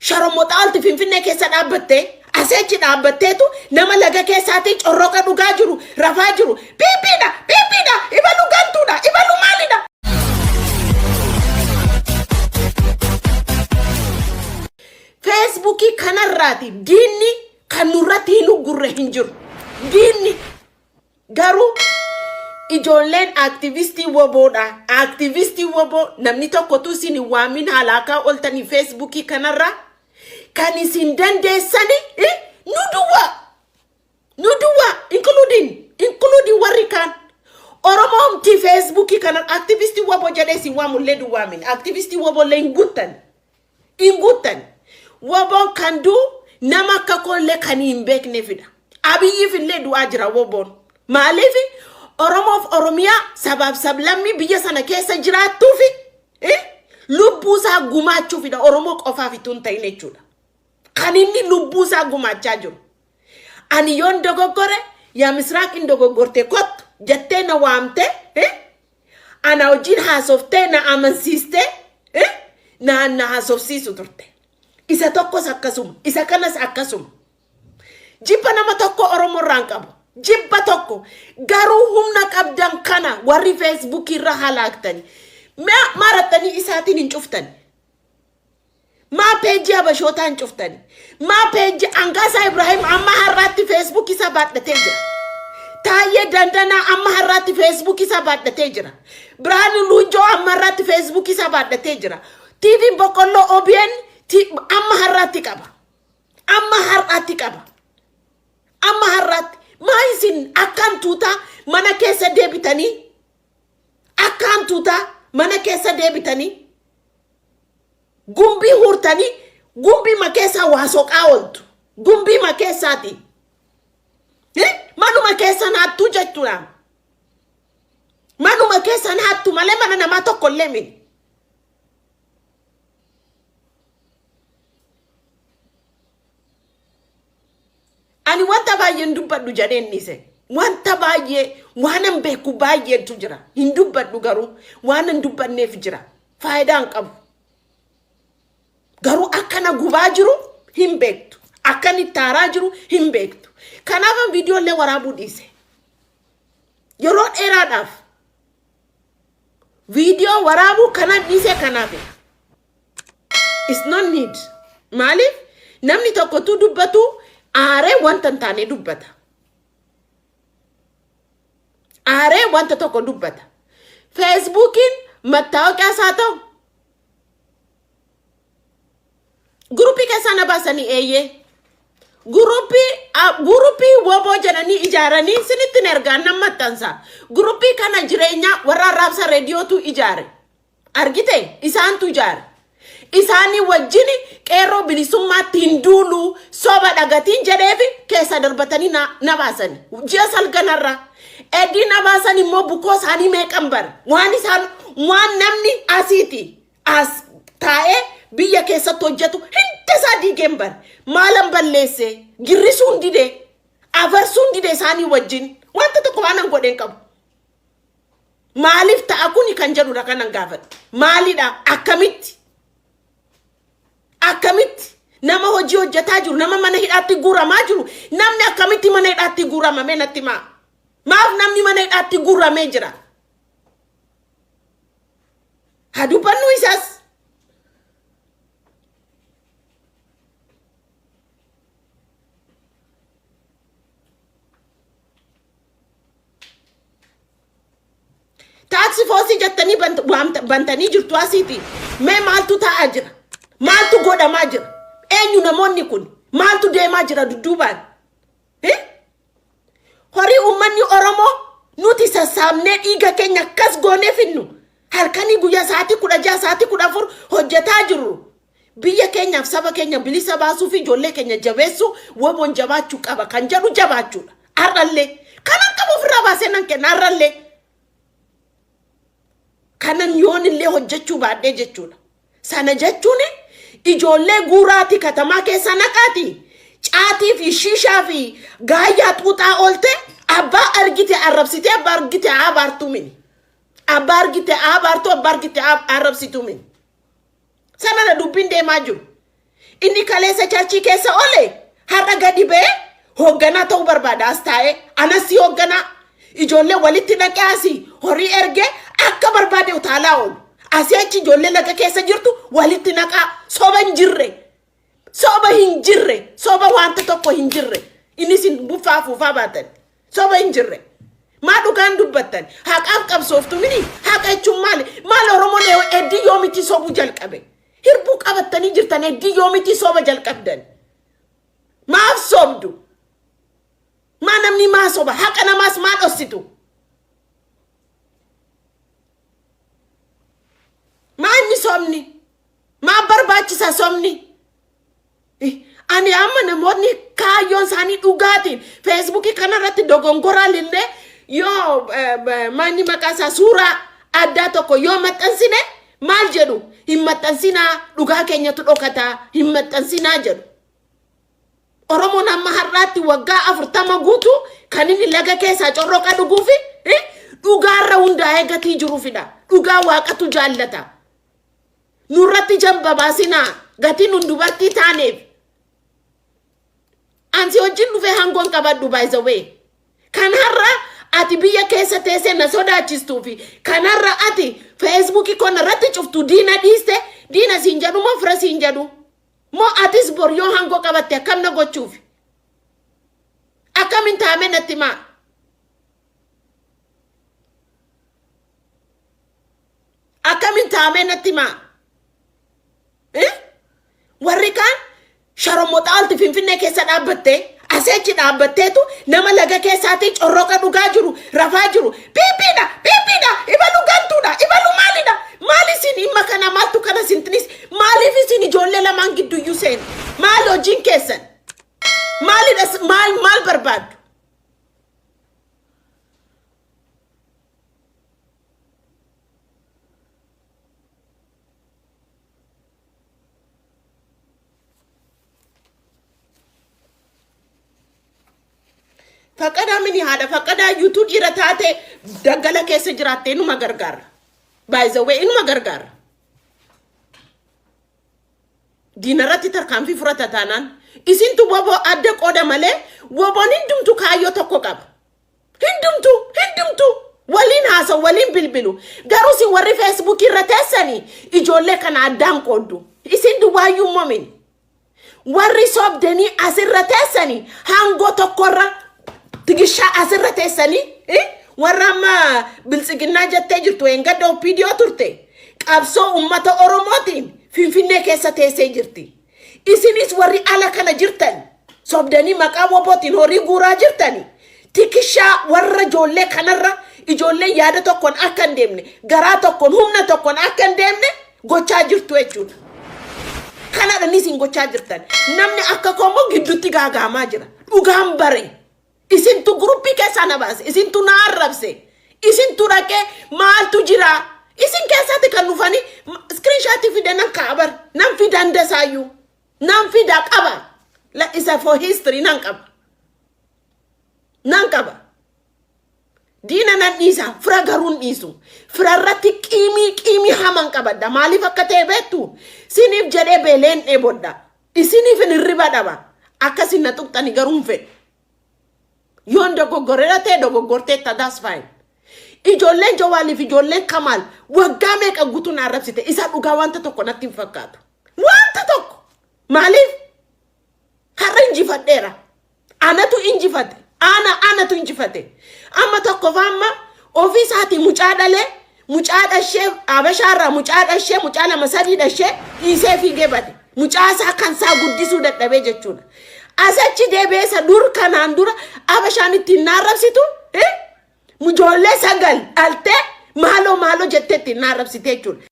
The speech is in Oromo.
Sharomoxaalti Finfinnee keessa dhaabbattee asii achi dhaabbatteetu nama laga keessaatii corroqa dhugaa jiru rafaa jiru. Piippiidha piippiidha ibalu gantuudha ibalu maalidha. Feesbuukii kanarraati diinni kan nurratti hin uggurre hin jiru. Diinni garuu ijoolleen aktivistii woboodha. Aktivistii woboo namni tokkotu isin hin waamin halaakaa oltanii feesbuukii kanarraa kan isin dandeessani nu duwwaa. Nu duwwaa including warri kaan. Oromoomti feesbuukii kana aktivistii woboo jedhee isin waamullee duwwaa mini. Aktivistii woboollee hin guuttan. Hin guuttan. Woboon kan du'u nama akka koollee kan hin beekneefidha. Abiyyiif illee du'aa jira woboon. Maaliif Oromoof Oromiyaa sabaaf sablammii biyya sana keessa jiraattuufi lubbuu isaa gumaachuufidha. Oromoo qofaaf ittuu hin ta'in jechuudha. Kan inni lubbuu isaa gumaachaa jiru. Ani yoon dogoggore yaa Misraaq hin dogoggorte kottu jettee na waamte ana wajjin haasoftee na amansiistee na na haasofsiisu turte. Isa tokkos akkasuma, isa kanas akkasuma. Jibba nama tokko Oromoo irraa hin qabu. Jibba tokko garuu humna qabdan kana warri feesbuukii irra halaaktani. Maarattanii isaatiin hin cuftani. Maa peejii Habashootaa hin cuftani? Maa peejii Angaasaa Ibraahim amma har'aatti Facebook isaa baadhatee jira. Taayyee Dandanaa amma har'aatti Facebook isaa baadhatee jira. Birhaanuu Luunjoo amma har'aatti Facebook isaa baadhatee jira. TV Boqqolloo OBN amma har'aatti qaba. Amma har'aatti qaba. Amma har'aatti. Maa isin akka hantuutaa mana keessa deebitanii akka hantuutaa mana keessa deebitanii Gumbii huurtanii gumbii ma keessaa waa soqaa ooltu. Gumbii ma keessaati. Manuma keessan hattuu jechuudha. Manuma keessan hattu malee mana namaa tokko illee miti. Ani wanta baay'ee hin dubbadhu jedheen dhiise. Wanta baay'ee waanan beeku baay'eetu jira. Hin dubbadhu garuu waan hin dubbanneef jira. Faayidaa hin qabu. Garuu akkana gubaa jiru hin beektu. Akkan itti aaraa jiru hin beektu. Kanaafan viidiyoolee waraabuu dhiise. Yeroo dheeraadhaaf viidiyoo waraabuu kanan dhiise kanaafidha. It's not need. Maaliif namni tokko tu dubbatu aaree wanta hin taane dubbata. Aaree wanta tokko dubbata. Feesbuukiin mattaawoqiyaas haa ta'u Guruppii keessaa na baasanii eeyyee. Guruppii woboo jedhanii ijaaranii sinitti hin ergaan nan maxxansa. Guruppii kana jireenyaa warra arraabsa reediyootu ijaare. Argite isaantu ijaare. Isaanii wajjin qeerroo bilisummaatti hin duulu soba dhagatiin jedheefi keessa darbatanii na baasani. Ji'a salganarra. Eddii na baasan immoo bukoo isaanii meeqan bara. Waan isaan waan namni asiiti as taa'ee biyya keessatti hojjetu hunda isaa diigeen bare. Maalan balleesse girrisuun dide afarsuun dide isaanii wajjin wanta tokko waan an godheen qabu. Maaliif ta'a kuni kan jedhudha kanan gaafadhe. Maalidha? Akkamitti? Akkamitti? Nama hojii hojjetaa jiru, nama mana hidhaatti guuramaa jiru, namni akkamitti mana hidhaatti guuramame natti himaa? Maaf namni mana hidhaatti guuramee jira? Haa dubbannu isas. Taaksi foosii jettanii bantanii jirtu asiiti. Mee maaltu taa'aa jira? Maaltu godhamaa jira? Eenyu namoonni kun? Maaltu deemaa jira dudduubaan? Eh? Horii uummanni Oromoo nuti sassaabnee dhiiga keenya akkas goonee finnu halkanii guyyaa sa'aatii 16 sa'aatii 14 hojjetaa jirru. Biyya keenyaaf saba keenya bilisa baasuu fi ijoollee keenya jabeessuu woboon jabaachuu qaba kan jedhu jabaachuudha. Har'allee kanan qabu ofirraa baasee nan kenna har'allee. Kanan yoon illee hojjechuu baadhee jechuudha. Sana jechuun ijoollee guuraati katamaa keessa naqaati. Caatii fi shiishaa fi gaayyaa xuuxaa oolte abbaa argite arrabsitee abbaa argite abaartuu mini. Abbaa argite abaartuu abbaa argite arrabsituu mini. Sanadha dubbiin deemaa jiru. Inni kaleessa churchii keessa oole har'a gadi ba'ee hoogganaa ta'uu barbaada as taa'ee anas hoogganaa ijoollee walitti naqee asii horii ergee akka barbaade utaalaa oolu. Asii achi ijoollee laga keessa jirtu walitti naqaa soba hin jirre. Soba hin jirre. Soba wanta tokko hin jirre. Inni isin buffaa afuufaa baatan. Soba hin jirre. Maa dhugaan dubbattan? Haqaaf qabsooftu mini? Haqa jechuun maali? Maal Oromoon heddii yoomitti sobuu jalqabe? Hirbuu qabattanii jirtan heddii yoomitti soba jalqabdan? Maaf sobdu? Maa namni maa soba? Haqa namaas maa dhossitu? Maa inni sobni? Maa barbaachisa sobni? Ani amma namoonni kaayyoon isaanii dhugaatiin Facebookii kanarratti dogongoraan illee yoo manni maqaa isaa suuraa addaa tokko yoo maxxansine maal jedhu hin maxxansinaa dhugaa keenyatu dhokataa hin maxxansinaa jedhu. Oromoon amma har'aatti waggaa 40 guutuu kan inni laga keessaa corroqa dhuguufi dhugaarra hundaa'ee gatii jiruufidha. Dhugaa waaqatu jaallata. Nurratti jamba baasinaa gatii nun dubartii taaneef. Ansi wajjin dhufee hangoon qabadhu by the way. Kan har'a ati biyya keessa teessee na sodaachistuu fi kan har'a ati Facebookii koo irratti cuftu diina dhiiste diina siin jedhu moo fira siin jedhu moo atis bor yoo hangoo qabatte akkam na gochuuf akkamiin taa'ame natti maa akkamiin taa'ame natti maa warri kaan sharommoxaalti Finfinnee keessa dhaabbattee asii achi dhaabbatteetu nama laga keessaatii corroqa dhugaa jiru rafaa jiru piippiidha piippiidha ibalu gantuudha ibalu maalidha maal isin dhimma kana maaltu kana sintinis maaliif isin ijoollee lamaan gidduyyuu seenu maal hojiin keessan maalidha maal maal barbaaddu? Faqadaa mini haadha faqadaa yuutuu dhiira taate daggala keessa jiraatte inuma gargaara. By the way inuma gargaara. Diinarratti tarkaanfii furata taanaan isintu woboo adda qooda malee woboon hundumtu kaayyoo tokko qaba. Hundumtu hundumtu waliin haasa'u waliin bilbilu. Garuu isin warri Facebookii irra teessanii ijoollee kana addaan qooddu. Isin duwwaayyuu momin. Warri sobdanii asirra teessanii hangoo tokkorra tigishaa asirra teessanii warra amma biltsiginnaa jettee jirtu eengadda OPDO turte qabsoo uummata Oromootiin Finfinnee keessa teessee jirti. Isinis warri ala kana jirtan sobdanii maqaa wobootiin horii guuraa jirtani tikishaa warra ijoollee kanarra ijoollee yaada tokkoon akka hin deemne garaa tokkoon humna tokkoon akka hin deemne gochaa jirtu jechuudha. Kanadha ni isin gochaa jirtan. Namni akka koo immoo gidduutti gaagaamaa jira. Dhugaan bare. Isintu groupii keessaa na baase. Isintu na arrabse. Isintu dhaqee maaltu jira? Isin keessatti kan dhufanii screenshotii fide nan ka'a bar. Nan fida hundasaayyuu. Nan fida qaba. La isa for history nan qaba. Nan qaba. Diina nan dhiisa. Fira garuu hin dhiisu. Fira irratti qiimii qiimii haman qabadha. Maaliif akka ta'e beektu? Siniif jedhee beeleen dheebodha. Isiniif hin hirriba dhaba. Akkasin na tuqxani garuu hin fedhu. Yoon dogoggorera ta'e dogoggorteetta that's fine. Ijoolleen Jawaaliif ijoolleen Kamaal waggaa meeqa guutuu na arrabsite isa dhugaa wanta tokko natti hin fakkaatu. Wanta tokko. Maaliif? Har'a injifadheera. Anatu injifate. Ana anatu injifate. Amma tokkoffaa amma ofii isaatii mucaa dhalee mucaa dhashee Abashaarraa mucaa dhashee mucaa lama sadii dhashee dhiisee fiigee bade. Mucaa isaa kan isaa guddisuu dadhabee jechuudha. Asachi deebi'ee isa dur kanaan dura Abashaan ittiin naarrabsitu ijoollee sagal dhaltee maaloo maaloo jettee ittiin naarrabsite jechuudha.